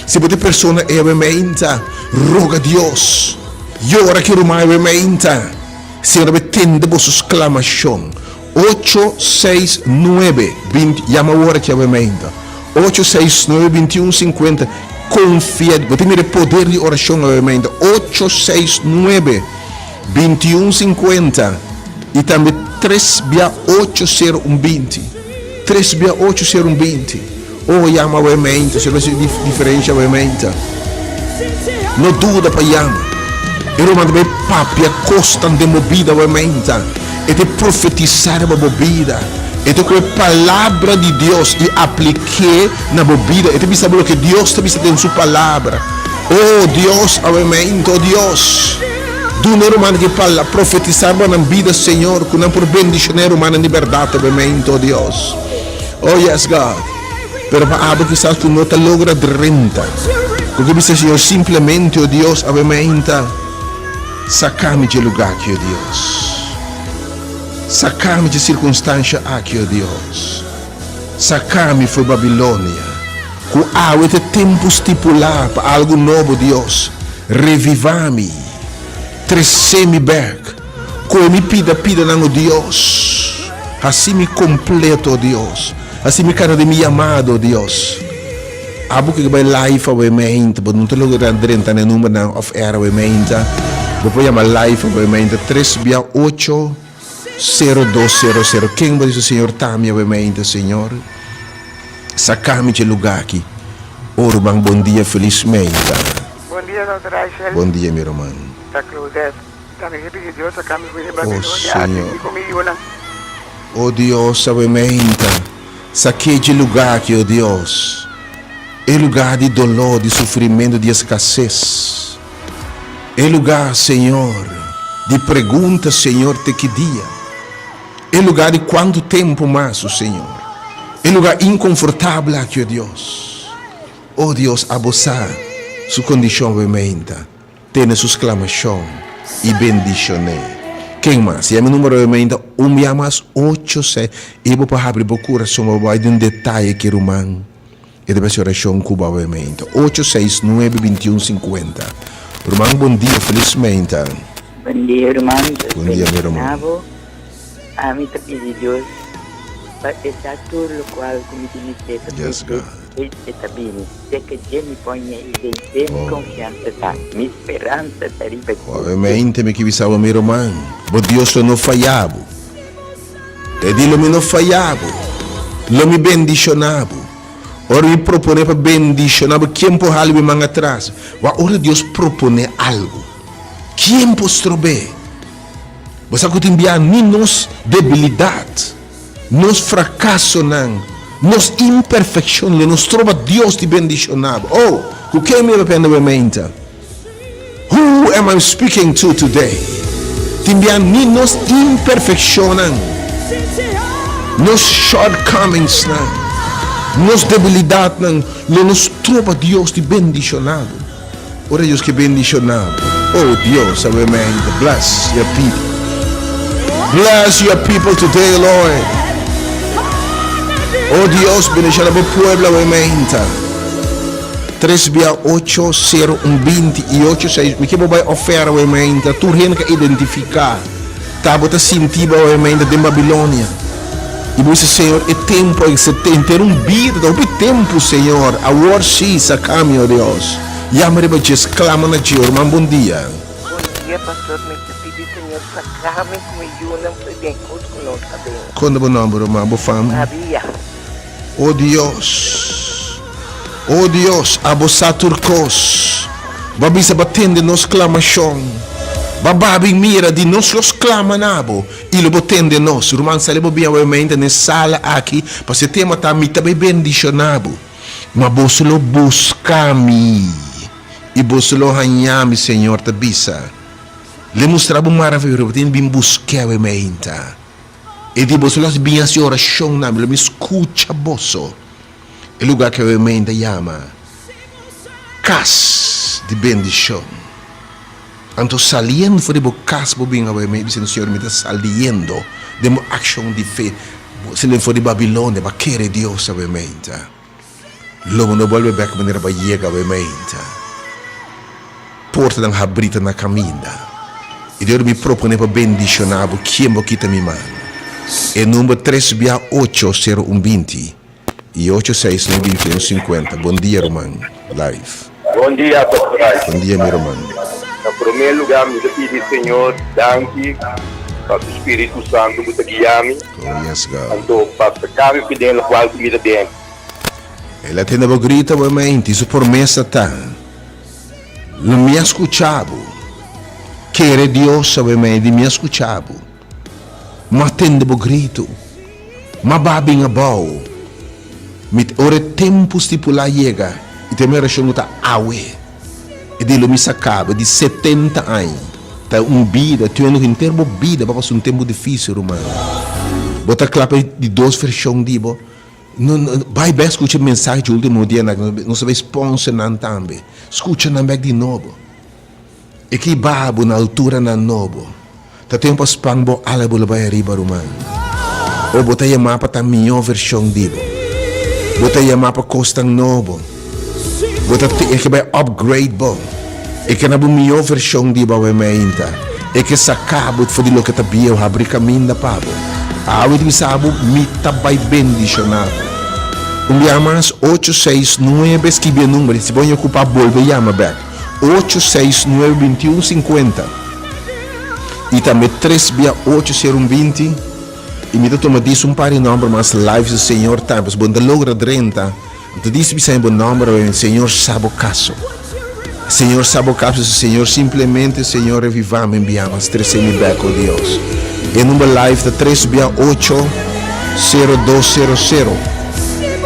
Si bo ta e persona ei awe meinta, roga Dios, yora ki ruman awe meinta, Señor a tende boso sklamashon. Ocho, seis, nuebe, binti, yama awor aki awe meinta. Ocho, seis, nuebe, bintiun, sinkuenta, konfia, bo ta mira e poder di orashon awe meinta. Ocho, seis, nuebe, bintiun, sinkuenta, i tambe tres bia ocho, sero, un, binti. Tres bia ocho, sero, un, binti. Oh, yama awe meinta, si bo hasi diferensha awe meinta. No duda pa yama. E ruman ta bai papia kosnan den bo bida awe meinta. E ta profetisá riba bo bida. E ta kohe palabra di Dios i aplik'é na bo bida. E ta bisa bo loke Dios ta bisa den su palabra. Oh Dios, awe meinta, oh Dios, duna e rumannan ki pala profetisá riba nan bida, Señor, ku nan por bendishoná e rumannan di bèrdat awe meinta, oh Dios. Oh yes God. Pero pa abo kisas ku no ta logra drenta. Ku ke bisa Señor simplemente, oh Dios, awe meinta, saka mi dje lugá aki, oh Dios. Saka mi dje sirkunstansha aki, oh Dios. Saka mi for Babilonia. Ku awe ta e tempu stipulá pa algu nobo, Dios. Revivá mi. Tresé mi bèk. Koe mi pida pidanan, o Dios. Hasi mi kompleto, o Dios. Hasi mi kana den mi yamado, o Dios. Abo ku ke bai live awe meinta, bo no ta logra drenta na e numbernan of air awe meinta, bo por yama live awe meinta tres bia ocho sero dos sero sero. Ken bo di Señor ta mi awe meinta, Señor? Saka mi dje luga aki. O ruman bon dia felis meinta. Bon dia Doctor Raichel. Bon dia mi ruman. Ta Claudette. Ta mi pidi Dios saka mi for di O Babilonia a Señor. asistí ku mi yunan. O Dios, awe meinta, sak'é dje lugá aki, o Dios, e lugá di doló, di sufrimentu, di eskases, e lugá, Señor, di pregunta, Señor, te ki dia? E lugá di kuantu tempu mas, o Señor? E lugá inkonfortabel aki, o Dios. O Dios, abo sa su kondishon awe meinta. Tene su sklamashon i bendishon'é. Ken mas? Yama e numero awe mainta un bia mas ocho seis. I bo por habri bo kurason bo bai den detaye ki ruman e ta hasi orashon ku bo awe mainta. Ocho seis nuebe bintiun sinkuenta. Ruman bon dia felis mainta. Bon dia ruman Dios Bon dia mi bendiciona ruman. bo. Ami ta pidi Dios pa e sa tur lokual ku mi tin mester ta Yes pidi God. E e ta bini, te ke dje mi poña i den dje mi konfiansa ta, mi speransa ta riba dje. Suavemente mi ke bisa bo, mi ruman, bo Dios lo no faya bo. E di, Lo mi no faya bo, lo mi bendishoná bo. Ora mi proponé pa bendishoná bo, ken por hala mi man atras? Wak, ora Dios proponé algu, ken por strob'é? Bo sa ku tin bia ni nos debilidat. Nos frakasonan, nos imperfekshon lo no stroba Dios di bendishoná bo. Oh, ku ken mi a papia nuevamente? Who am I speaking to today? Tin bia ni nos imperfekshonnan, nos shortcomingsnan, nos debilidatnan lo no stroba Dios di bendishoná bo. Ora Dios ke bendiciona bo. Oh Dios awe mainta bless your people. Bless your people today Lord. Oh Dios bendiciona bo pueblo awe mainta. Tres bia ocho sero un binti i ocho seis mi ke bo bai ofer awe mainta tur hende ka identifica ta bo ta sinti bo awe mainta den Babilonia. I bo bisa, Señor, e tempu a henter un bida, ta hopi tempu, Señor, awor sí, saka mi, o Dios. Yama riba dje, sklama na dje, Ruman, bon dia. Bon dia, pastor, mi ta pidi Señor saka mi ku mi yunan for di den kos ku nos ta den. Kon ta bo nòmber, ruman? Bo fam? Maria. O Dios, o Dios, abo sa tur kos. Bo a bisa bo a tende nos klamashon. Bo a babi i mira di nos lo sklama na bo, i lo bo tende nos. Ruman, sali bo bin awe mainta na e sala aki, pasobra e tema ta, Mi ta bai bendishoná bo, ma boso lo buska mi, i boso lo haña mi, Señor ta bisa. Lo e mustra bo maravioso, bo tin bin busk'é awe mainta. E di boso lo hasi bin hasi orashon na mi, lo mi skucha boso. E lugá ku awe mei ta yama kas di bendishon. Anto saliendo for di bo kas bo bin awe mei bisando, Señor, mi ta saliendo den bo akshon di fe. Bo saliendo for di Babilonia, bo a kere Dios awe mei ta. Lo bo no bolbe bek manera bo a yega awe mainta. Portanan habrí ta na kaminda. I Dios mi proponé pa bendishoná bo kien bo kita mi man. E number tres bia ocho sero un 20 i ocho seis nuebe 21 50. Bon dia ruman. Live. Bon dia Pastor Ray. Bon dia mi ruman. Na promé lugá mi ta pidi Señor danki pa su Spiritu Santu ku ta guia mi. Oh yes God. Anto pa saka mi den lokual ku mi ta den. El a tende bo grita bo mente i su promesa ta, Lo mi a skucha bo. Kere Dios a bo mente di mi a skucha bo. Mi a tende bo gritu. Mi a baha bin abou. Mi ora e tempu stipulá yega i ta e orashon ku ta awe. E di lo mi saka bo di 70 aña. Ta un bida, tin henter bo bida bo a pasa un tempu difisil ruman. Bo ta kla pa e di dos vershon di bo. No, no, bai bek skucha e mensahe dje ultimo dianan aki. Nos ta bai sponsor nan tambe. Skucha nan bek di nobo. E ki baha bo na alturanan nobo. Ta tempu pa span bo ala bo lo bai ariba, ruman. O bo ta yamá pa ta mihó vershon di bo. Bo ta yamá pa kosnan nobo. Bo ta e ke bai upgrade bo. E ke na bo mihó vershon di bo awe meinta. E ke saka bo for di loke ta bieu, habri kaminda pa bo. Awe di bisa bo, mi ta bai bendishoná bo. Un bia mas, ocho seis nuebe, skibi e number, si bo ña okupá bolbe yama bèk, ocho seis nuebe 21 50 i tambe tres bia ocho sero un 20 i mi ta tuma dis un par di nòmber mas live si Señor ta, pasobra bo no ta logra drenta. Bo ta disi bisa bo nomber awe, Señor sa bo caso. Señor sa bo caso, si Señor simplemente, Señor revivá mi bia mas trece mi bek, oh Dios. E number live ta tres bia ocho sero dos sero sero.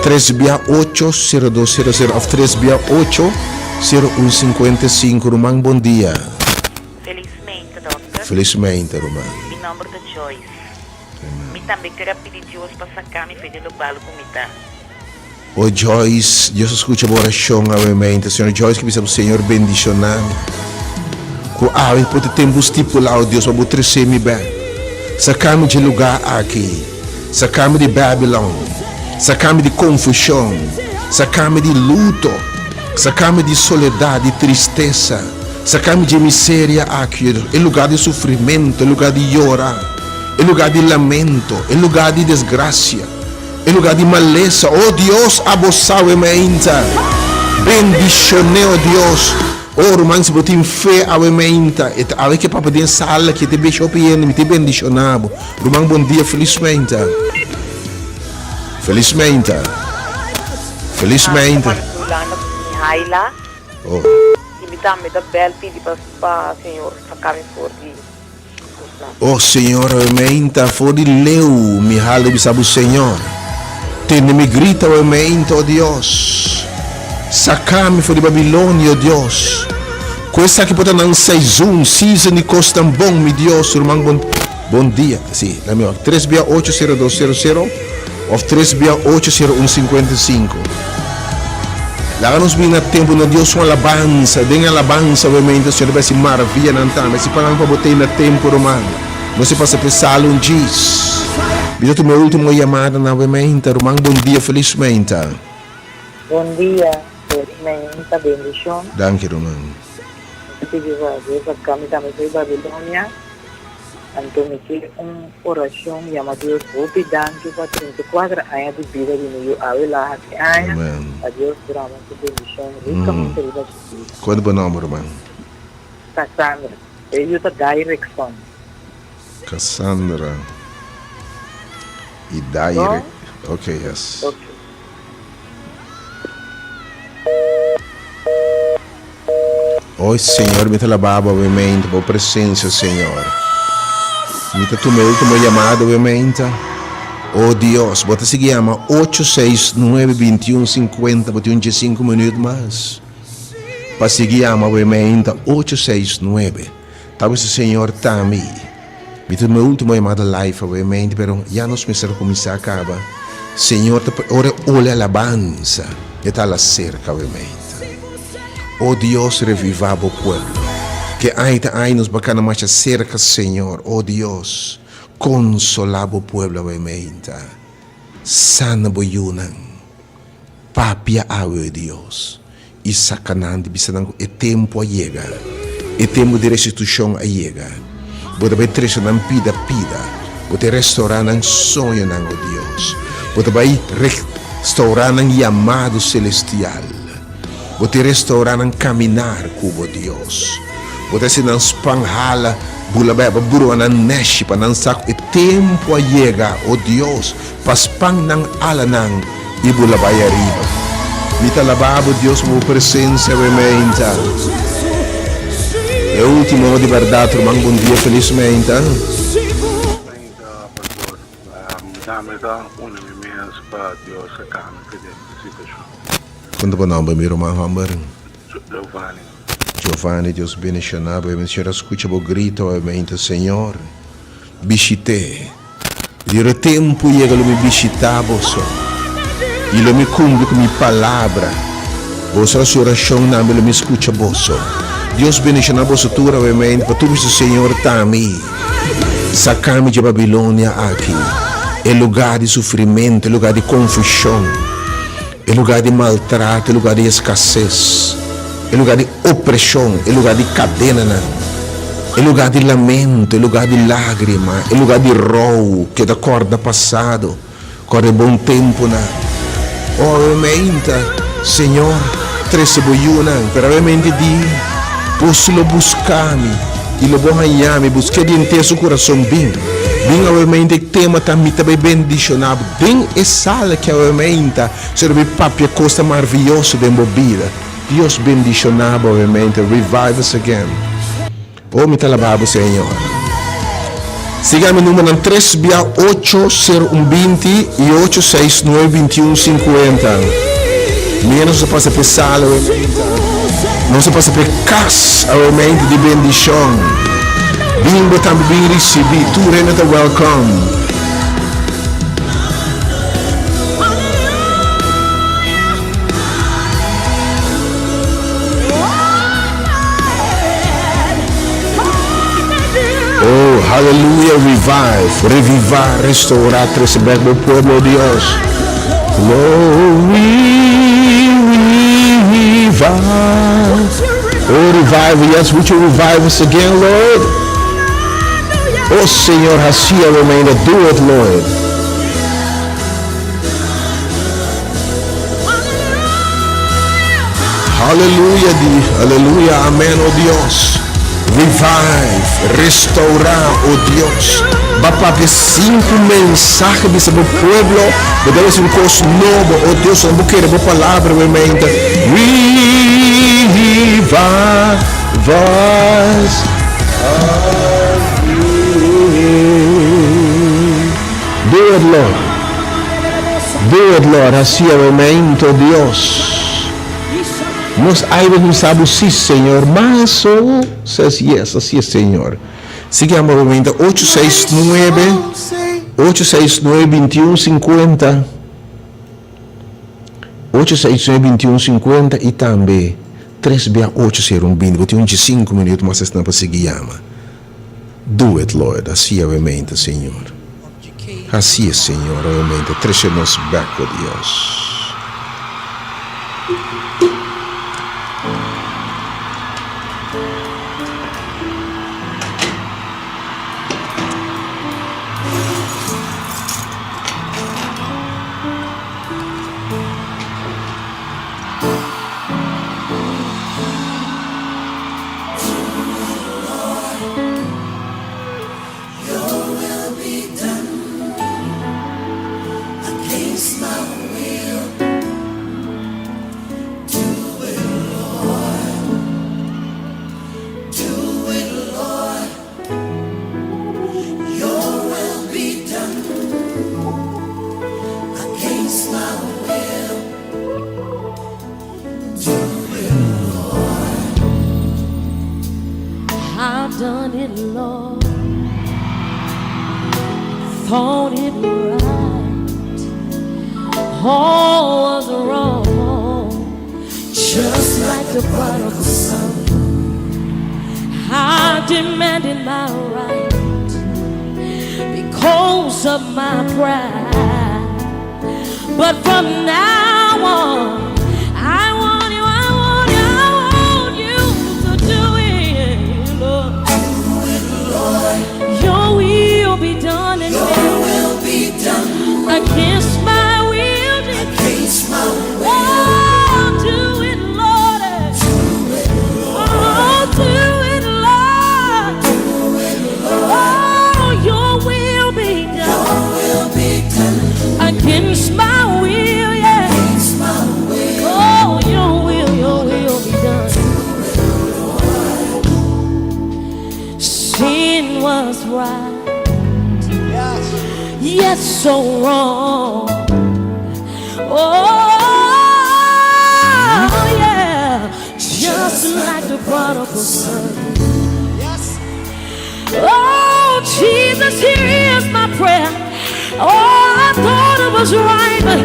Tres bia ocho sero dos sero sero of tres bia ocho sero un cincuenta y cinco. Ruman, bon dia. Felizmente, dokter. Felizmente, ruman. Mi nomber ta Joyce. Mi tambe ker a pidi Dios pa saca mi fe di locual cu mi ta. O Joyce, Dios a scucha bo oracion awe mente. Señor Joyce ke bisa bo Señor bendiciona mi. Cu awe por ta tempo stipula, o Dios, pa bo trece mi bek. Saca mi dje lugar aki. Saca mi di Babylon. Saca mi di confusion. Saca mi di luto. Saca mi di soledad, di tristesa. Saca mi dje miseria aki, o Dios. E lugar di sufrimento, e lugar di yora, e lugar di lamento, e lugar di desgracia. E lugar di malesa. Oh Dios, abo sawe meinta. Bendicione, oh Dios. Oh ruman, si bo tin fe awe meinta. E ta awe ke papa den sala ki te besha hopi hende, mi te bendiciona bo. Ruman, bon dia, feliz meinta. Feliz meinta. Feliz meinta. Mihaila. Oh. I mi tambe ta bel pidi pa pa Señor saca mi for di. Oh Señor, awe meinta for di leu mi hala bisa bo Señor. Tende mi grita awe meinta, oh Dios. Saca mi for di Babilonia, oh Dios. Cu esaki por ta nan seizoen, season di cosnan bon, mi Dios. Ruman bon, bon dia. Si, la mi wak. Tres bia ocho sero dos sero sero of tres bia ocho sero un cincuenta y cinco. Laga nos bini na tempu na Dios un alabansa, den alabansa obviamente Señor ta bai hasi maravianan tambe, si palan pa bo tei na tempu ruman, nos a pasa p'e sala un djis. Mi ta tuma e ultimo yamada na obviamente, ruman bon dia felis meinta. Bon dia, felis meinta, bendishon. Danki ruman. Mi ta pidi pa Dios a kami tambe fo'i Babilonia. Anto mi ke un orashon yama Dios hopi danki pa 34 aña di bida di mi yu awe la hasi aña pa Dios drama su bendishon rikamente riba su bida. Kuantu bo nomber ruman? Cassandra. E yu ta Dairekson. Cassandra y Dairek. Ok, yes. Ok. Oy Señor mi ta laba bo obviamente bo presencia Señor mi ta tuma e ultimo yamada obviamente oh Dios bo ta sigui yama ocho seis nuebe bintiun sinkuenta bo tin un diesinku minuut mas pa sigui yama obviamente ocho seis nuebe ta bisa Señor ta mi mi ta tuma e ultimo yamada live obviamente pero ya nos mester cuminsa caba Señor ta ora e ole alabansa e ta ala cerca obviamente. Oh Dios revivá bo pueblo. Ke ai ta ai nos bacana masha cerca Señor. Oh Dios consolá bo pueblo awe meinta. Sana bo yunan. Papia awe oh Dios y saca nan di bisa nan cu e tempo a yega. E tempo di restitucion a yega. Bo ta bay trece nan pida pida. Bo ta restaurá nan soñonan oh Dios. Bo ta bay restaurá nan yamado celestial. Bo ta restaurá nan kaminar ku bo, Dios. Bo ta hasi nan span hala, bula bai pa brua nan nèshi pa nan sa ku e tempu a yega, o Dios, pa span nan alanan i bula bai ariba. Mi ta alabá bo, Dios, pa bo presensia awe meinta. E último di bèrdat, ruman, bon dia, felis meinta. Meinta, pastor. Dame ta uni mi mes pa Dios saka mi for den e situashon. Kon ta bo nomber mi ruman homber? Giovanni. Giovanni, Dios bendiciona bo. Mi Señor a scucha bo grito obviamente. Señor, bishite. Di ora tempo yega lo mi bishita boso y lo mi cumpli cu mi palabra. Boso haci oracion na mi lo mi scucha boso. Dios bendiciona boso tur obviamente pa tur bisa Señor ta mi. Saca mi dje Babilonia aki, e lugar di sufrimento, e lugar di confusion. E lugar di maltrato, e lugar di escases, e lugar di opresion, e lugar di cadenanan, e lugar di lamento, e lugar di lagrima, e lugar di rou, keda corda pasado, corda e bon temponan. Oh, awe meinta, Señor, trece bo yunan, pero awe meinta di, Boso lo busca mi, y lo bo haña mi, busque di henter su curason, bin, bin awe meinta, e tema ta mi ta bay bendiciona bo. Den e sala ki awe meinta ser bo papia cos ta marviyoso den bo bida. Dios bendiciona bo awe meinta. Revive us again. Oh mi ta alaba bo Señor. Siga mi numbernan tres bia ocho sero un binti y ocho seis nuebe binti un cincuenta. Mira nos a pasa p'e sala awe meinta. Nos a pasa p'e cas awe meinta di bendicion. Bin bo tambe bin ricibi. Tur hende ta welcome. Oh, hallelujah, revive, reviva, restaura, trece bek bo pueblo, Dios. Glory, revive. Oh, revive, yes, would you revive us again, Lord? Oh, Señor, haci awe do it, Lord. Hallelujah, di, aleluya, amen, oh Dios. Revive, restaura, oh Dios. Ba papia sinku mensahe bisa bo pueblo, bo debe ser un kos nobo, oh Dios, no bo kere bo palabra, we mente. Revive us again. Do it, Lord. Do it, Lord. Haci awe Dios. Nos aire no sabe si, Señor. My soul says yes. Así es, Señor. Sigamos obviamente 869 869 2150 869 2150 y tambe 3 bia 801 20. Bo tin un 5 minuut mas esnan pa sigui yama. Do it, Lord. Así obviamente, Señor. Así es, Señor, obviamente. Trece nos bek, oh Dios. Thought it right, all was wrong, just like the prodigal son. I demanded my right because of my pride. But from now on, I want you, I want you, I want you to do it, Lord. Your will be done in me. Will be done Against my will, against my will. Oh, do it, Lord. Oh, do it, Lord. Oh, your will be done Will be done against my will, yeah. against my will. Oh, your will be done. Sin was right, yes, so wrong. Oh, yeah, just like the prodigal son. Oh, Jesus, here is my prayer. Oh, I thought it was right, but